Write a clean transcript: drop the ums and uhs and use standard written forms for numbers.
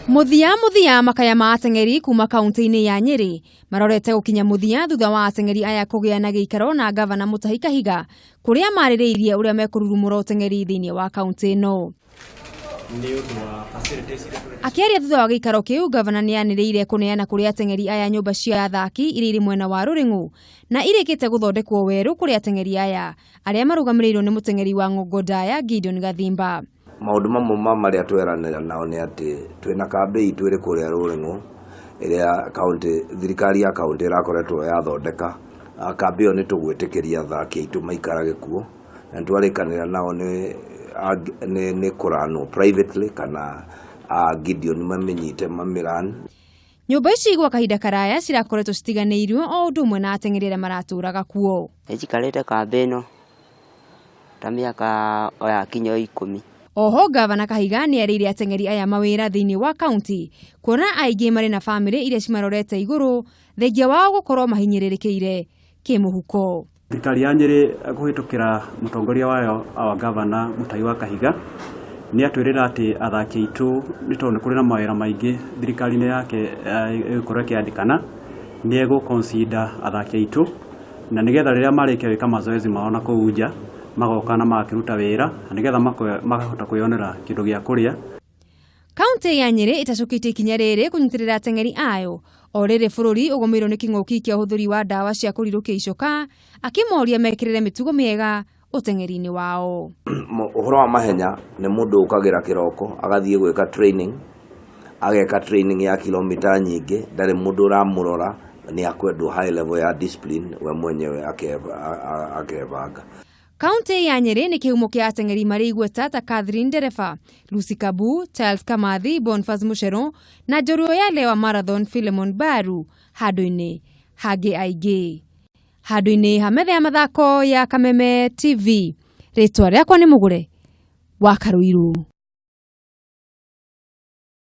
Mũthia mũthia, makaya ma ateng'eri kuma kaunti-inĩ ya Nyĩrĩ marorete gũkinya mũthia thutha wa ateng'eri aya kũgĩa na gĩikaro na ngavana Mutahi Kahiga, kũrĩa marĩrĩirie ũrĩa mekũrurumũra ũteng'eri thĩinĩ wa kaunti ĩno. Akĩaria thutha wa gĩikaro kĩu, ngavana nĩ anĩrĩire kũneana kũrĩ ateng'eri aya nyũmba cia athaki iria irĩ mwena wa Rũrĩng'ũ na irĩkĩte gũthondekwo werũ kũrĩ ateng'eri aya arĩa marũgamĩrĩirwo nĩ mũteng'eri wa ng'ongo ndaya Gideon Gathimba. Maũndũ mamwe ma marĩa tweranĩra nao nĩ atĩ twĩna kambĩ itũ ĩrĩ kũrĩa Rũrĩng'ũ, ĩrĩa kaunti, thirikari ya kaunti ĩrakoretwo yathondeka. Kambĩ ĩyo nĩ tũgwĩtĩkĩria athaki aitũ maikarage kuo, na nĩ twarĩkanĩra nao nĩ kũranwo privately kana Gideon mamĩnyite mamĩran. Nyũmba ici gwa kahinda karaya cirakoretwo citiganĩirio o ũndũ ũmwe na ateng'eri arĩa maratũraga kuo. Nĩ njikarĩte kambĩ ĩno ta mĩaka o yakinya o 10. Oho ngavana Kahiga nĩ erĩire ateng'eri aya mawĩra thĩinĩ wa kaunti, kuona aingĩ marĩ na bamĩrĩ iria cimarorete igũrũ thengia wao gũkorwo mahinyĩrĩrĩkĩire kĩmũhuko. Thirikari ya Nyĩrĩ kũhĩtũkĩra mũtongoria wayo, our governor Mutahi wa Kahiga, nĩ atwĩrĩra atĩ athaki aitũ, nĩ tondũ nĩ kũrĩ na mawĩra maingĩ thirikari-inĩ yake ĩgũkorwo ĩkĩandĩkana, nĩ egũ consider athaki aitũ na nĩgetha rĩrĩa marĩkia gwĩka mazoezi mao na kũu nja, magoka na magakĩruta wĩra na nĩgetha makahota kwĩyonera kĩndũ gĩa kũrĩa. Kaunti ya Nyĩrĩ ĩtacũkĩtie ikinya rĩrĩ kũnyitĩrĩra ateng'eri ayo o rĩrĩ bũrũri ũgũmĩirwo nĩ kĩng'ũki kĩa ũhũthĩri wa ndawa cia kũrirũkia icoka, akĩmoria mekĩrĩre mĩtugo mĩega ũteng'eri-inĩ wao. Ũhoro wa mahenya nĩ mũndũ ũkagĩra kĩroko agathiĩ gwĩka training, ageka training ya kilomita nyingĩ, ndarĩ mũndũ ũramũrora, nĩ akwendwo high level ya discipline we mwenyewe akebanga. Kaunti ya Nyĩrĩ nĩ kĩhumo kĩa ateng'eri marĩ igweta ta Catherine Ndereba, Lucy Kabu, Charles Kamathi, Boniface Muchero na njorua ya Lewa Marathon Philemon Baru, handũ-inĩ hangĩ aingĩ. Handũ-inĩ ha metha ya mathako ya Kameme TV, rĩtwa rĩakwa nĩ Mũgũre wa Karũirũ.